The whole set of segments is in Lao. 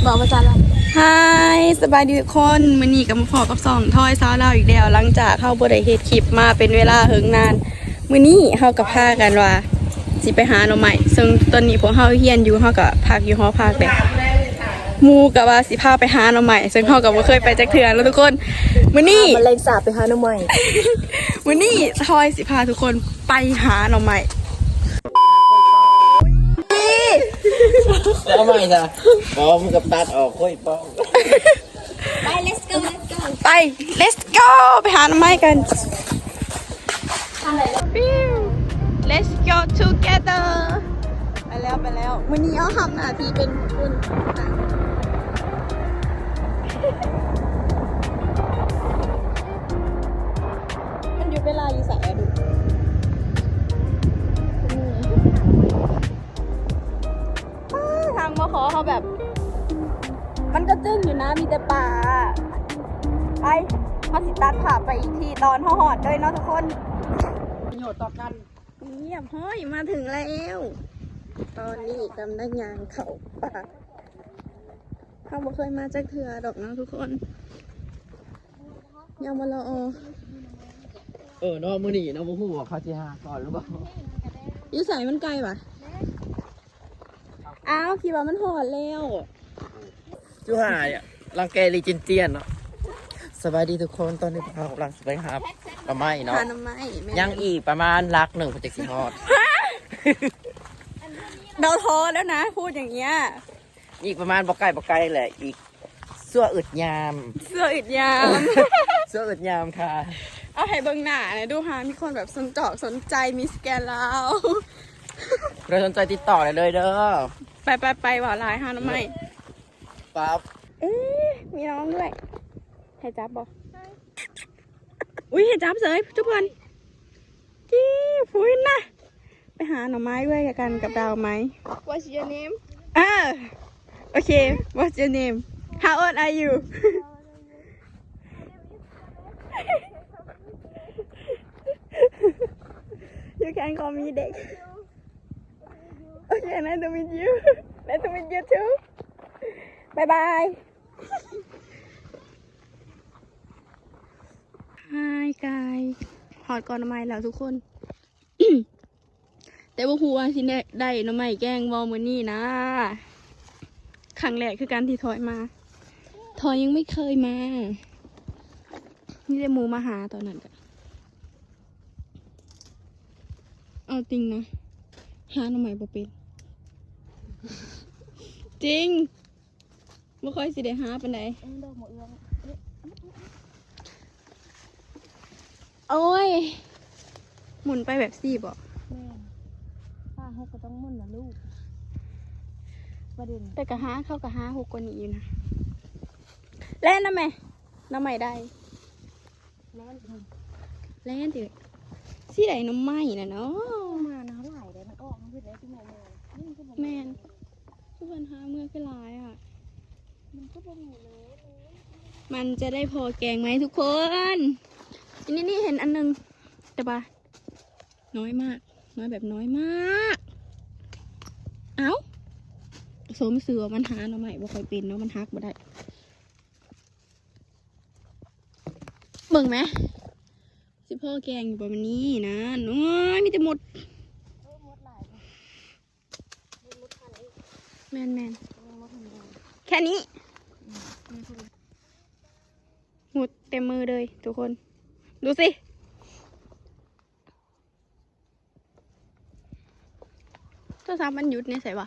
ບອກພາສາລາວ. ຮາຍ ສະບາຍດີທຸກຄົນ, ມື້ນີ້ກໍມາພໍ້ກັບຊ່ອງທອຍຊາວລາວອີກແລ້ວ. ຫຼັງຈາກເຮົາບໍ່ໄດ້ເຮັດຄລິບມາເປັນເວລາເຫິງນານ, ມື້ນີ້ເຮົາກໍພາກັນວ່າຊິໄປຫາໜໍ່ໄມ້, ເຊິ່ງຕອນນີ້ພວກເຮົາຮຽນຢູ່, ເຮົາກໍພັກຢູ່ຫໍພັກແຫຼະ. ໝູ່ກໍວ່າຊິພາໄປຫາໜໍ່ໄມ້, ເຊິ່ງເຮົາກໍບໍ່ເຄີຍໄປຈັກເທື່ອເນາະທຸກຄົນ. ມື້ນີ້ ມາແລງສາບໄປຫາໜໍ່ໄມ້. ມື້ນີ້ທອຍຊິພາທຸກຄົນໄປຫາໜໍ່ໄມ້. ເອົາໃໝ່ຊະ ບໍ່ ມຶງກໍຕັດອອກ ໂອ້ຍ ປ້ອງ. ໄປ let's go let's go ໄປ let's go ໄປຫາໜໍ່ໄມ້ກັນ. Let's go together. ໄປແລ້ວ ໄປແລ້ວ. ມື້ນີ້ເຮົາຮັບໜ້າທີ່ເປັນຄົນ ມັນຢຸດເວລາຢູ່ໃສອະດຸ? ປາ ທາງ ບຂ ເຮົາແບບ ມັນກໍຈຶ່ງຢູ່ນະ ມີແຕ່ປ່າ. ໄປ ເຮົາຊິຕັດພາບໄປອີກທີ່ຕອນເຮົາຮອດເລີຍເນາະທຸກຄົນ. ປະໂຫຍດຕໍ່ກັນ. ຮຽບຮ້ອຍ ມາເຖິງແລ້ວ. ຕອນນີ້ກຳລັງຍ່າງເຂົ້າປ່າ. ເຮົາບໍ່ເຄີຍມາຈັກເທື່ອດອກເນາະທຸກຄົນ. ຍາມມາລະອອ. ເອີເນາະ ມື້ນີ້ເນາະ ບໍ່ຮູ້ວ່າເຂົາຊິຫາກ່ອນຫຼືບໍ່. ຢູ່ໃສ? ມັນໄກຫວາ? ອ້າວ ຄິດວ່າມັນຮອດແລ້ວ. ຈຸຫາຍ ລັງແກລີຈິນຈຽນເນາະ. ສະບາຍດີທຸກຄົນ, ຕອນນີ້ພວກເຮົາກຳລັງຊິໄປຫາໜໍ່ໄມ້ເນາະ. ຫາໜໍ່ໄມ້ ແມ່ນ. ຍັງອີກປະມານຫຼັກໜຶ່ງເພິ່ນຈັ່ງຊິຮອດ. เราท้อแล้วนะ พูดอย่างเงี้ย. ອີກປະມານບໍ່ໄກ ບໍ່ໄກແຫຼະ ອີກຊົ່ວອຶດຍາມ ຊົ່ວອຶດຍາມ ຊົ່ວອຶດຍາມຄ່ະ. ເອົາໃຫ້ເບິ່ງໜ້າແດ່ດູຫາ ມີຄົນແບບສົນຈອກສົນໃຈ ມີສະແກນລາວ. ຜູ້ໃດສົນໃຈຕິດຕໍ່ໄດ້ເລີຍເດີ. ໄປໆໆ ເວົ້າຫຼາຍ ຫາໜໍ່ໄມ້. ປັບ ເອ ມີນ້ອງດ້ວຍ. ໃຫ້ຈັບບໍ່? ອຸ້ຍ ໃຫ້ຈັບເສີຍທຸກຄົນ. ຈີ້ ພຸ້ນນະ ໄປຫາໜໍ່ໄມ້ເອື້ອຍກັນກັບດາວໄມ້. What's your name? ເອີ ໂອເຄ What's your name? How old are you? You can call me ເດັກ. Okay, nice to meet you. Nice to meet you too. Bye bye. Hi guys. ຮອດກອງໜໍ່ໄມ້ແລ້ວທຸກຄົນ. ແຕ່ບໍ່ຮູ້ວ່າຊິໄດ້ ໄດ້ໜໍ່ໄມ້ແກງບໍ່ມື້ນີ້ນະ. ຄັ້ງແລກຄືກັນທີ່ທອຍມາ. ທອຍຍັງໄມ່ເຄີຍມາ. ມີແຕ່ໝູ່ມາຫາຕອນນັ້ນກະ. ເອົາຈິງນະ. ຫາໜໍ່ໄມ້ບໍ່ເປັນ. ຈິງ. ບໍ່ຄ່ອຍຊິໄດ້ຫາປານໃດ. ເອີ ດອກໝາກເອືອງ. ໂອ້ຍ ໝູນໄປແບບຊີ້ບໍ? ແມ່ນ. ປ້າເຮົາກໍຕ້ອງໝູນນະລູກ. ປະເດັນ ແຕ່ກໍຫາ ເຂົາກໍຫາຫົກກວ່ານີ້ຢູ່ນະ. ແລ່ນນຳແມ່. ໜໍ່ໄມ້ໄດ້. ແລ່ນ ແລ່ນຕິ. ຊິໄດ້ໜໍ່ໄມ້ນະເນາະ. ມານະຫຼາຍເດ້ ມັນອອກມາເບິດແລ້ວ ຊິມາ ແມ່ນ. ຄືເພິ່ນຫາເມືອຄືຫຼາຍອະ. ມັນກໍບໍ່ມີເລີຍ. ມັນຈະໄດ້ພໍແກງໄໝທຸກຄົນ? ນີ້ ນີ້ເຫັນອັນໜຶ່ງ ແຕ່ວ່ານ້ອຍມາກ ນ້ອຍແບບນ້ອຍມາກ. ເອົ້າ ສົມຊື່ວ່າມັນຫາໜໍ່ໄມ້ບໍ່ຄ່ອຍເປັນເນາະ ມັນຫັກບໍ່ໄດ້. ເບິ່ງແມ ຊິພໍແກງຢູ່ບໍ່ມື້ນີ້ນະ. ໂອ້ຍ ມີແຕ່ມົດ. ເອີ ມົດຫຼາຍ. ແມ່ນໆ ແຄ່ນີ້. ອືມ ມົດເຕັມມືເລີຍທຸກຄົນ ດູຊິ. ໂທລະສັບມັນຢຸດໃນໃສວະ?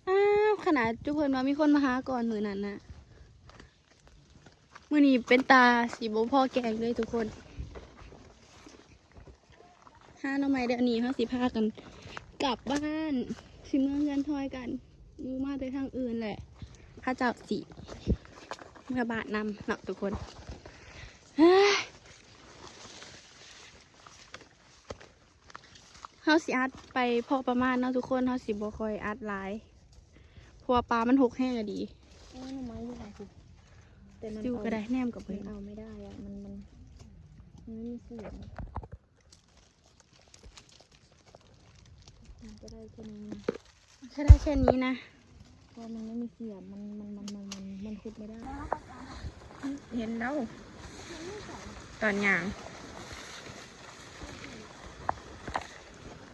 ອ້າວ ຂະໜາດຈຸເພິ່ນວ່າມີຄົນມາຫາກ່ອນມື້ນັ້ນນະ. ມື້ນີ້ເປັນຕາຊິບໍ່ພໍແກງເລີຍທຸກຄົນ. ຫາໜໍ່ໄມ້ດຽວນີ້ ເຮົາຊິພາກັນກັບບ້ານ ຊິເມືອເຮືອນທອຍກັນ. ໝູ່ມາແຕ່ທາງອື່ນແຫຼະ ເຂົາເຈົ້າຊິເມືອບ້ານນຳເນາະທຸກຄົນ. ເຮົາຊິອັດໄປພໍປະມານເນາະທຸກຄົນ ເຮົາຊິບໍ່ຄ່ອຍອັດຫຼາຍ ເພາະວ່າປ່າມັນຮົກແຮງອີ່ຫຼີ. ເອີ ໜໍ່ໄມ້ຢູ່ຫຼາຍພຸ້ນ ແຕ່ມັນ ຊິວກໍໄດ້ແນມກັບເພິ່ນ ມັນເອົາໄມ່ໄດ້ອະ ມັນ ມັນ ມັນມີສຽງ. ມັນກໍໄດ້ແຄ່ນີ້ນະ ມັນກໍໄດ້ແຄ່ນີ້ນະ ເພາະມັນໄມ່ມີສຽມ ມັນ ມັນ ມັນ ມັນ ມັນ ມັນຂຸດບໍ່ໄດ້. ເຫັນແລ້ວ ຕອນຍ່າງ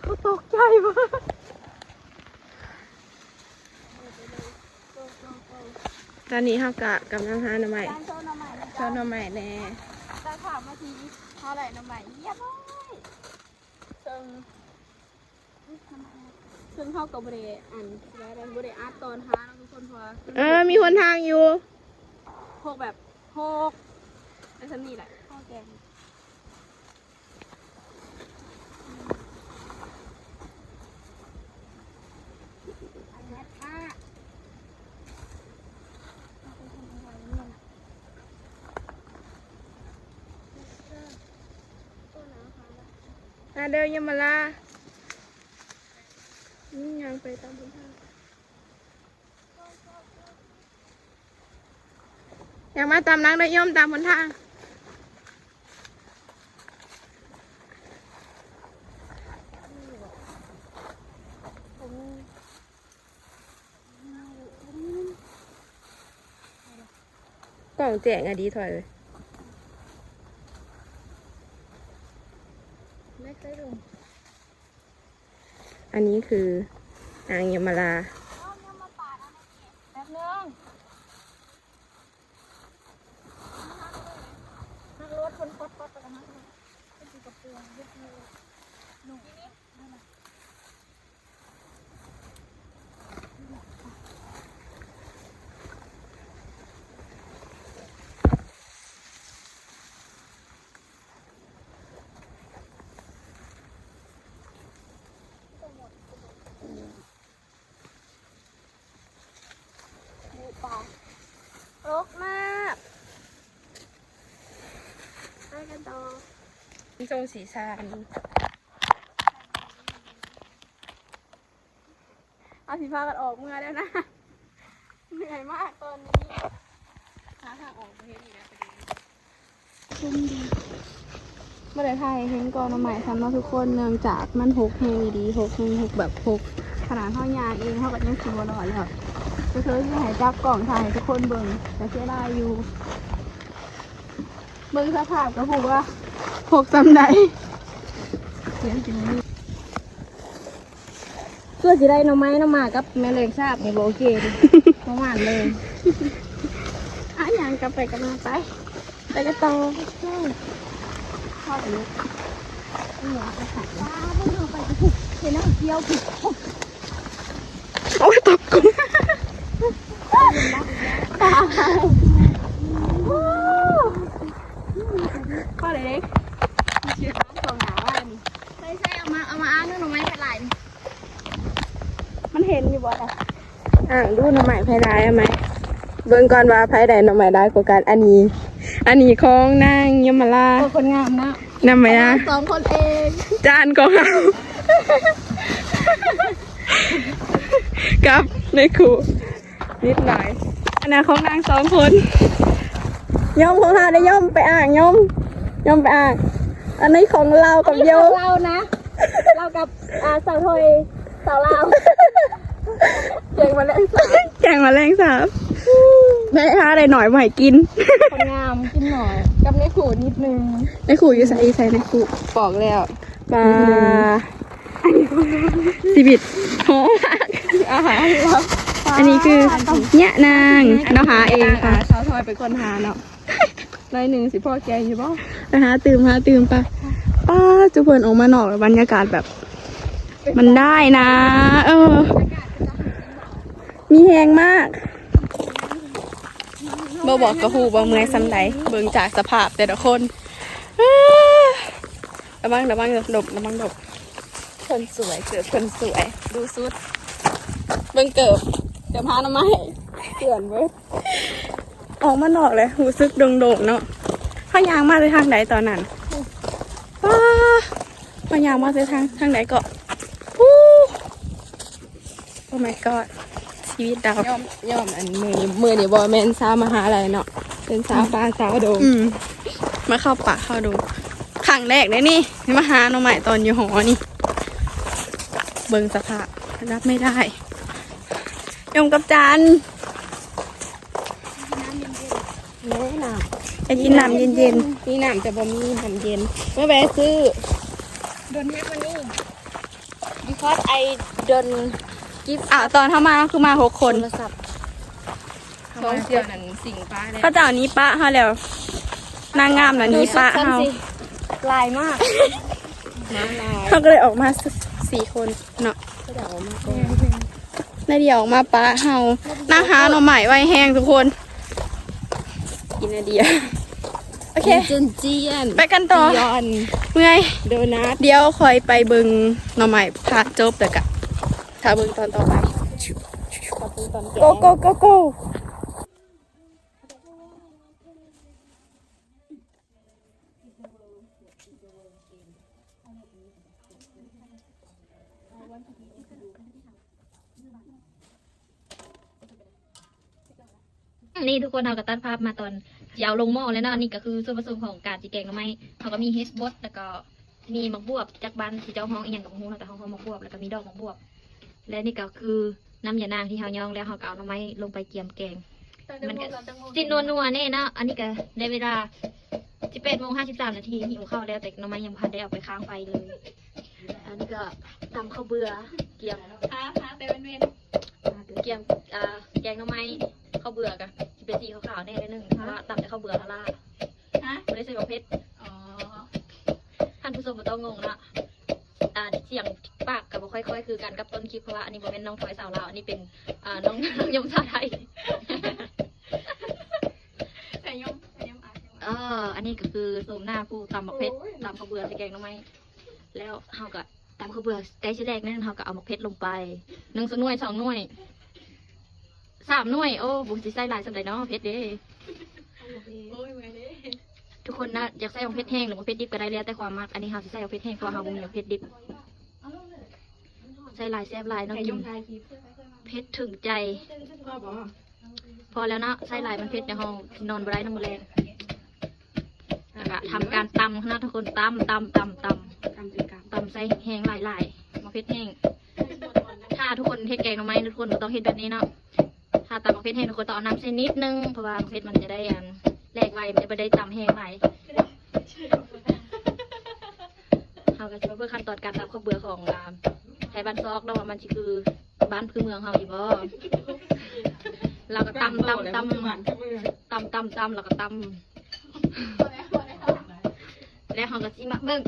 ເຂົາຕົກໃຈວ່າ. ຕອນນີ້ເຮົາກະກຳລັງຫາໜໍ່ໄມ້ ການໂຊນໜໍ່ໄມ້ນະ ໂຊນໜໍ່ໄມ້ແດ່. ຕາຖາມວ່າທີ່ເຮົາໄດ້ໜໍ່ໄມ້ຮຽບຮ້ອຍ ເຊິ່ງ ເຊິ່ງເຮົາກໍບໍ່ໄດ້ ອັນ ຊິວ່າໄດ້ ບໍ່ໄດ້ອັດຕອນຫາເນາະທຸກຄົນ ເພາະວ່າ ເອີ ມີຫົນທາງຢູ່ ໂຮກແບບ ໂຮກ ໄດ້ສ່ຳນີ້ແຫຼະ ເຮົາແກງ ມາເດີ ຍາມາລາ ນີ້ຍ່າງໄປຕາມຫົນທາງ. ຢາກມາຕາມຫຼັງໄດ້ ຍ່ອມຕາມຫົນທາງ. ກ້ອງແຈ້ງອະດີ ຖອຍເລີຍ. ອັນນີ້ຄືນາງຍາມາລາ. ແປັບໜຶ່ງ ນັກລົດເພິ່ນປັດໆ ແລ້ວກໍມາ ເພິ່ນຊິກະປວງເຮັດໃຫ້ນຸ່ງ. ໂລກມາກ ໄປກັນຕໍ່ ຊົງສີສານ. ເຮົາຊິພາກັນອອກເມືອແລ້ວນະ ເມື່ອຍມາກຕອນນີ້ ຫາທາງອອກບໍ່ເຫັນອີກແລ້ວປະເດັນ. ບໍ່ໄດ້ຖ່າຍໃຫ້ເຫັນກໍໜໍ່ໄມ້ຊ້ຳເນາະທຸກຄົນ ເນື່ອງຈາກມັນຮົກແຮງອີ່ຫຼີ ຮົກແຮງ ຮົກແບບຮົກ ຂະໜາດເຮົາຍ່າງເອງເຮົາກໍຍັງຊິບໍ່ລອດແລ້ວ ກໍຄືຊິໃຫ້ຈັບກ້ອງຖ່າຍໃຫ້ທຸກຄົນເບິ່ງ ກໍເສຍດາຍຢູ່. ເບິ່ງສະພາບກໍຮູ້ວ່າຮົກສ່ຳໃດ. ເສຍງຊິບໍ່ມີ ເພື່ອຊິໄດ້ໜໍ່ໄມ້ ໜໍ່ໝາກກັບແມະແລງສາບນີ້ບໍ່ໂອເຄເດ້ ບໍ່ໝານເລີຍ. ອ່ະ ຍ່າງກັບໄປກັບມາໄປ ໄປກັນຕໍ່. ເອີ ພໍແລ້ວລູກ ເອີ ເອົາໄປຂາຍ ວ້າວ ເບິ່ງເອົາໄປ ເຫັນແລ້ວກ່ຽວ ໂອ້ຍ ຕົກກຸ້ງ ພໍແລ້ວເດ້ ຊິຫາຂອງຫາວ່ານີ້. ໃສ່ໆ ເອົາມາ ເອົາມາອ່າງເບິ່ງໜໍ່ໄມ້ໃຜຫຼາຍນີ້ ມັນເຫັນຢູ່ບໍ່ລະ? ອ່າງດູໜໍ່ໄມ້ໃຜຫຼາຍ ເອົາໄໝ ເບິ່ງກ່ອນວ່າໃຜໄດ້ໜໍ່ໄມ້ຫຼາຍກວ່າກັນ. ອັນນີ້ ອັນນີ້ຂອງນາງຍາມາລາ ເອີ ຄົນງາມເນາະ ນຳມາຍາ ສອງຄົນເອງ ຈານຂອງເຮົາກັບແມ່ຄູ. ນິດໜ້ອຍ ອັນນັ້ນຂອງນາງສອງຄົນ ຍ່ອມຂອງເຮົາໄດ້ ຍ່ອມໄປອ່າງ ຍ່ອມ ຍ່ອມໄປອ່າງ. ອັນນີ້ຂອງລາວກັບໂຍ ອັນນີ້ຂອງລາວນະ ລາວກັບ ອ່າ ສາວຖອຍ ສາວລາວ ແກງມາແລງສາບ ແກງມາແລງສາບ. ແມ່ຫາໄດ້ໜ້ອຍບໍ່ໃຫ້ກິນ ຄົນງາມກິນໜ້ອຍ ກັບແມ່ຄູນິດໜຶ່ງ. ແມ່ຄູຢູ່ໃສ? ຢູ່ໃສແມ່ຄູ? ບອກແລ້ວ ປາ ຊີວິດໂຫດ ອາຫານ ອັນນີ້ຄືຍະນາງ ເຮົາຫາເອງ ສາວທອຍເປັນຄົນຫາເນາະ. ໜ້ອຍໜຶ່ງຊິພໍແກງຢູ່ບໍ່? ໄປຫາຕື່ມ ຫາຕື່ມໄປ. ປ້າ ຈຸເພິ່ນອອກມານອກແລ້ວ ບັນຍາກາດແບບ ມັນໄດ້ນະ ເອີ ມີແຮງມາກ. ບໍ່ບອກກໍຮູ້ວ່າເມື່ອຍສ່ຳໃດ ເບິ່ງຈາກສະພາບແຕ່ລະຄົນ. ເອີ ລະວັງ ລະວັງດົບ ລະວັງດົບ. ຄົນສວຍ ເກີບຄົນສວຍ ດູຊຸດ ເບິ່ງເກີບ ເກີບຫາໜໍ່ໄມ້ ເປື້ອນເບິດ. ອອກມານອກແລ້ວ ຮູ້ສຶກດົງໆເນາະ. ເຮົາຍ່າງມາແຕ່ທາງໃດຕອນນັ້ນ? ປ້າ ເຮົາຍ່າງມາແຕ່ທາງ ທາງໃດເກາະ? ອູ້ Oh my god ຊີວິດເຮົາ. ຍ້ອນ ຍ້ອນອັນມື້ນີ້ ມື້ນີ້ບໍ່ແມ່ນສາວມະຫາໄລເນາະ ເປັນສາວປ່າສາວດົງ. ອືມ ມາເຂົ້າປ່າເຂົ້າດົງ ຄັ້ງແລກເດ້ນີ້ ມາຫາໜໍ່ໄມ້ຕອນຢູ່ຫໍນີ້. เบิ่งสภาพ รับไม่ได้ ยมกับจัน แม่น้ำ ไปกินน้ำเย็นๆ มีน้ำแต่บ่มีน้ำเย็น มาแวะซื้อ Don't have money because I don't give อ่ะ ตอนเฮามาคือมาหกคน โทรศัพท์ สองเสี่ยวนั่นสิงปะแล้ว เขาเจ้านี้ปะเฮาแล้ว นางงามน่ะนี้ปะเฮา ลายมาก เฮาก็เลยออกมาสี่คนเนาะ นาเดียออกมาปะเฮา นางหาหน่อไม้ไวแฮงทุกคน กินนาเดีย โอเค ไปกันต่อ เมื่อย โดนัท เดี๋ยวค่อยไปเบิ่งหน่อไม้พาร์ทจบแล้วกะ ถ้าเบิ่งตอนต่อไป โก โก โก โก นี่ทุกคน เฮาก็ตัดภาพมาตอนสิเอาลงหม้อแล้วเนาะ อันนี้ก็คือส่วนผสมของการสิแกงหน่อไม้ เฮาก็มีเห็ดบด แล้วก็มีหมากบวบ จักบ้านสิเจ้าฮ้องอีหยังก็บ่ฮู้เนาะ แต่เฮาฮ้องหมากบวบ แล้วก็มีดอกหมากบวบ และนี่ก็คือน้ำยานางที่เฮาย้องแล้ว เฮาก็เอาหน่อไม้ลงไปเกียมแกง มันก็สินัวๆแน่เนาะ อันนี้ก็ได้เวลาสิบแปดโมงห้าสิบสามนาที หิวข้าวแล้ว แต่หน่อไม้ยังบ่ทันได้เอาไปค้างไฟเลย อันนี้ก็ตำข้าวเบื่อ เกียม พา พาแต่เว้นๆ เกียม อ่า แกงหน่อไม้ ข้าวเบื่อก็สิเป็นสีขาวๆแน่นิดนึง เพราะว่าตำแต่ข้าวเบื่อทารา ฮะ บ่ได้ใส่หมากเผ็ด อ๋อ ท่านผู้ชมบ่ต้องงงเนาะ อ่า เสียงปากก็บ่ค่อยๆคือกันกับต้นคลิป เพราะว่าอันนี้บ่แม่นน้องทอยสาวลาว อันนี้เป็น อ่า น้อง น้องยมสาวไทย แต่ยม แต่ยมอาจจะ เออ อันนี้ก็คือโฉมหน้าผู้ตำหมากเผ็ด โอ้ย ตำข้าวเบื่อใส่แกงหน่อไม้ แล้วเฮาก็ตำข้าวเบื่อใกล้สิแหลกนั่น เฮาก็เอาหมากเผ็ดลงไป หนึ่งหน่วย สองหน่วย สามหน่วย โอ้ บ่สิใส่หลายส่ำใดเนาะ เผ็ดเด้ โอ้ย เมื่อยเด้ ทุกคนนะ อยากใส่หมากเผ็ดแห้งหรือหมากเผ็ดดิบก็ได้ แล้วแต่ความมัก อันนี้เฮาสิใส่หมากเผ็ดแห้ง เพราะว่าเฮาบ่มีหมากเผ็ดดิบ ใส่หลายแซ่บหลายเนาะ กินเผ็ดถึงใจ พอบ่ พอแล้วเนาะ ใส่หลายมันเผ็ด เดี๋ยวเฮานอนบ่ได้นำมื้อแลง แล้วก็ทำการตำนะทุกคน ตำ ตำ ตำ ตำ ตำใส่แฮงหลายๆ หมากเผ็ดแห้ง ถ้าทุกคนเฮ็ดแกงหน่อไม้ ทุกคนบ่ต้องเฮ็ดแบบนี้เนาะ ถ้าตำหมากเผ็ดแห้ง ทุกคนต้องเอาน้ำใส่นิดนึง เพราะว่าหมากเผ็ดมันจะได้ อัน แหลกไว มันจะบ่ได้ตำแฮงหลาย เฮาก็สิมาเบิ่งขั้นตอนการตำข้าวเบื่อของ อ่า ไทบ้านซอกเนาะ ว่ามันสิคือบ้านคือเมืองเฮาอยู่บ่ ลาวก็ตำ ตำ ตำ ตำ ตำ ตำ แล้วก็ตำ แล้วเฮาก็สิมาเบิ่ง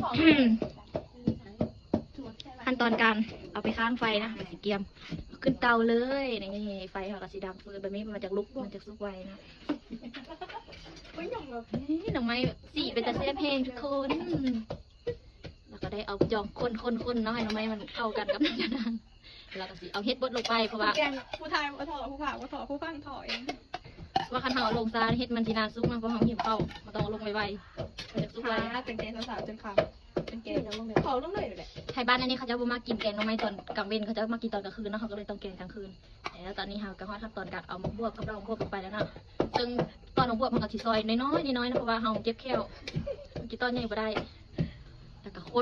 ขั้นตอนการเอาไปค้างไฟนะ สิเกียม ขึ้นเตาเลย นี่ ไฟเฮาก็สิดังฟืดแบบนี้ มันจักลุก มันจักสุกไวนะ นี่ หน่อไม้สีเป็นตาแซ่บแฮงทุกคน แล้วก็ได้เอาจองคนๆๆเนาะ ให้หน่อไม้มันเข้ากันกับน้ำยานาง แล้วก็สิเอาเห็ดบดลงไป เพราะว่า แกงผู้ไทยบ่ถอ ผู้ภาคบ่ถอ ผู้ฟังถอเอง ว่าคันเฮาเอาลงซา เห็ดมันสินานสุกเนาะ เพราะเฮาหิวข้าว มันต้องเอาลงไวๆ มันจะสุกไว ค่ะ ตั้งแต่เช้าๆจนค่ำ เป็นแกงลงเลย ขอลงเลยแหละ ไทบ้านอันนี้เขาเจ้าบ่มักกินแกงหน่อไม้ตอนกลางเว็น เขาเจ้ามักกินตอนกลางคืนเนาะ เฮาก็เลยต้องแกงกลางคืน แล้วตอนนี้เฮาก็ฮอดขั้นตอนการเอาหมากบวบกับดอกหมากบวบลงไปแล้วเนาะ ซึ่งตอนหมากบวบเฮาก็สิซอยน้อยๆน้อยๆนะ เพราะว่าเฮาเจ็บแข้ว กินตอนใหญ่บ่ได้ แล้วก็ค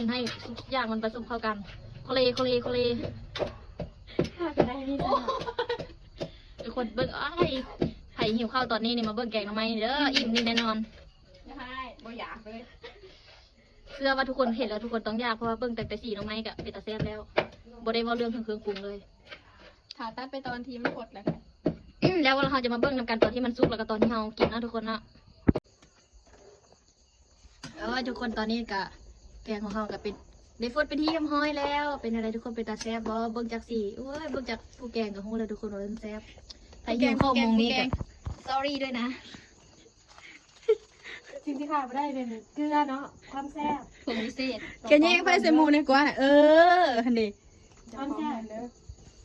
นๆๆให้ทุกอย่างมันผสมเข้ากัน โคเล โคเล โคเล ทุกคนเบิ่ง อ้าย ไผหิวข้าวตอนนี้นี่มาเบิ่งแกงหน่อไม้เด้อ อิ่มนี่แน่นอน บ่อยากเลย เชื่อว่าทุกคนเห็นแล้วทุกคนต้องอยาก เพราะว่าเบิ่งตั้งแต่สีหน่อไม้ก็เป็นตาแซ่บแล้ว บ่ได้เว้าเรื่องเครื่องปรุงเลย ถ้าตัดไปตอนที่มันหดแล้ว แล้วเฮาจะมาเบิ่งนำกันตอนที่มันสุก แล้วก็ตอนที่เฮากินเนาะทุกคนเนาะ เออ ทุกคน ตอนนี้ก็แกงของเฮาก็เป็น ได้ฟดเป็นที่เรียบร้อยแล้ว เป็นอะไรทุกคน เป็นตาแซ่บบ่ เบิ่งจากสี โอ้ย เบิ่งจากผู้แกงก็ฮู้แล้วทุกคนว่ามันแซ่บ ไผหิวข้าวโมงนี้ก็ sorry ด้วยนะ สิ่งที่ขาดบ่ได้เลยเกลือเนาะ ความแซ่บ ผงวิเศษ แกแย่งไผใส่หมู่ในกว่า เออ หั่นเด้ ความแซ่บเด้อ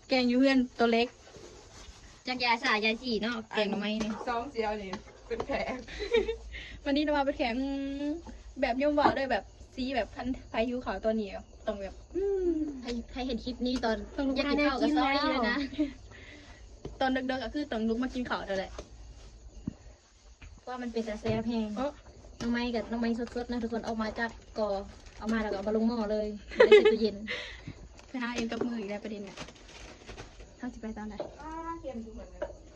แกงอยู่เฮือนตัวเล็ก จากยายสายยายสีเนาะ แกงหน่อไม้นี่ ซองเสียวนี่เป็นแผง วันนี้เรามาเป็นแผง อืม แบบย่อมเว้าเลย แบบสีแบบคันไผหิวข้าวตอนนี้ต้องแบบ อืม ไผ ไผเห็นคลิปนี้ตอน ต้องลุก อยากกินข้าวก็ มาแนวกิน sorry แล้ว เลยนะ ตอนดึกๆก็คือต้องลุกมากินข้าวนั่นแหละ ว่ามันเป็นตาแซ่บแฮง เอ้อ หน่อไม้กับหน่อไม้สดๆนะทุกคน ออกมาจากกอ เอามาแล้วก็เอามาลงหม้อเลย ไม่ได้ใส่ตู้เย็น ໄປຫາເອງກັບມືອີກແລ້ວປະເດັນນະ. ເຮົາຊິໄປຕອນໃດ?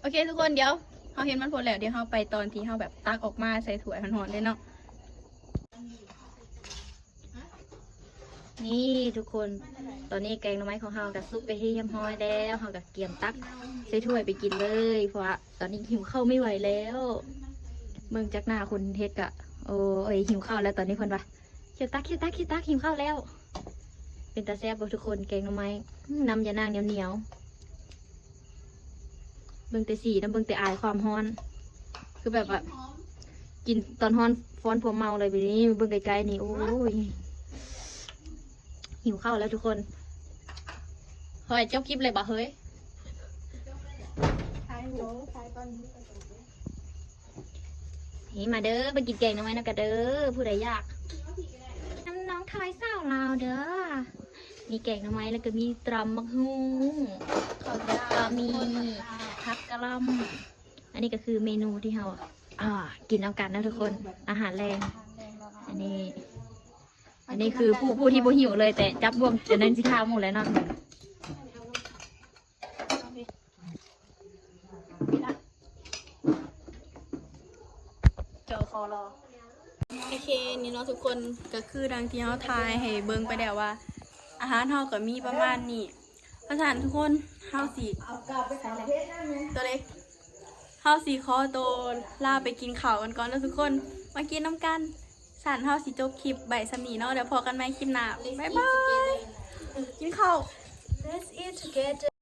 ໂອເຄທຸກຄົນ ດຽວເຮົາເຮັດມັນພົດແລ້ວ ດຽວເຮົາໄປຕອນທີ່ເຮົາແບບຕັກອອກມາໃສ່ຖ້ວຍຮ້ອນໆເລີຍເນາະ. ນີ້ທຸກຄົນ ຕອນນີ້ແກງໜໍ່ໄມ້ຂອງເຮົາກໍສຸກເປັນທີ່ຮຽບຮ້ອຍແລ້ວ ເຮົາກໍກຽມຕັກໃສ່ຖ້ວຍໄປກິນເລີຍ ເພາະວ່າຕອນນີ້ຫິວເຂົ້າໄມ່ໄຫວແລ້ວ. ເບິ່ງຈາກໜ້າຄົນເຮັດກະ ໂອ້ຍ ຫິວເຂົ້າແລ້ວຕອນນີ້ ເພິ່ນວ່າ ຄິວຕັກ ຄິວຕັກ ຄິວຕັກ ຫິວເຂົ້າແລ້ວ. ເປັນຕາແຊບບໍ່ທຸກຄົນ ແກງໜໍ່ໄມ້ ອືມ ນ້ຳຢານາງໜຽວໆ. ເບິ່ງແຕ່ສີນຳ ເບິ່ງແຕ່ອາຍຄວາມຮ້ອນ ຄືແບບວ່າ ກິນຕອນຮ້ອນຟ້ອນພວມເມົາເລີຍ. ບາດນີ້ເບິ່ງໃກ້ໆນີ້ ໂອ້ຍ ຫິວເຂົ້າແລ້ວທຸກຄົນ. ເຮີ້ຍ ຈົບຄລິບເລີຍບໍ່ເຮີ້ຍ? ນີ້ມາເດີ ມາກິນແກງໜໍ່ໄມ້ນຳກັນເດີ ຜູ້ໃດຢາກ. ນຳນ້ອງທອຍສາວລາວເດີ ມີແກງໜໍ່ໄມ້ ແລ້ວກໍມີຕຳບັກຫຸ່ງ ແລ້ວກໍມີຜັກກະຫຼ່ຳ. ອັນນີ້ກໍຄືເມນູທີ່ເຮົາ ອ່າ ກິນນຳກັນເນາະທຸກຄົນ ອາຫານແລງ. ອັນນີ້ ອັນນີ້ຄືຜູ້ ຜູ້ທີ່ບໍ່ຫິວເລີຍ ແຕ່ຈັບບ່ວງຈົນນັ້ນຊິຂ້າໝູ່ແລ້ວເນາະ. ໂອເຄ ນີ້ເນາະທຸກຄົນ ກໍຄືດັ່ງທີ່ເຮົາຖ່າຍໃຫ້ເບິ່ງໄປແລ້ວວ່າ ອາຫານເຮົາກໍມີປະມານນີ້. ເພາະສະນັ້ນທຸກຄົນ ເຮົາຊິ ຕົວເລັກ ເຮົາຊິຂໍໂຕລາໄປກິນເຂົ້າກັນກ່ອນເນາະທຸກຄົນ ມາກິນນຳກັນ. ສະນັ້ນເຮົາຊິຈົບຄລິບໄວ້ສ່ຳນີ້ເນາະ ແລ້ວພໍ້ກັນໃໝ່ຄລິບໜ້າ ບາຍບາຍ ກິນເຂົ້າ.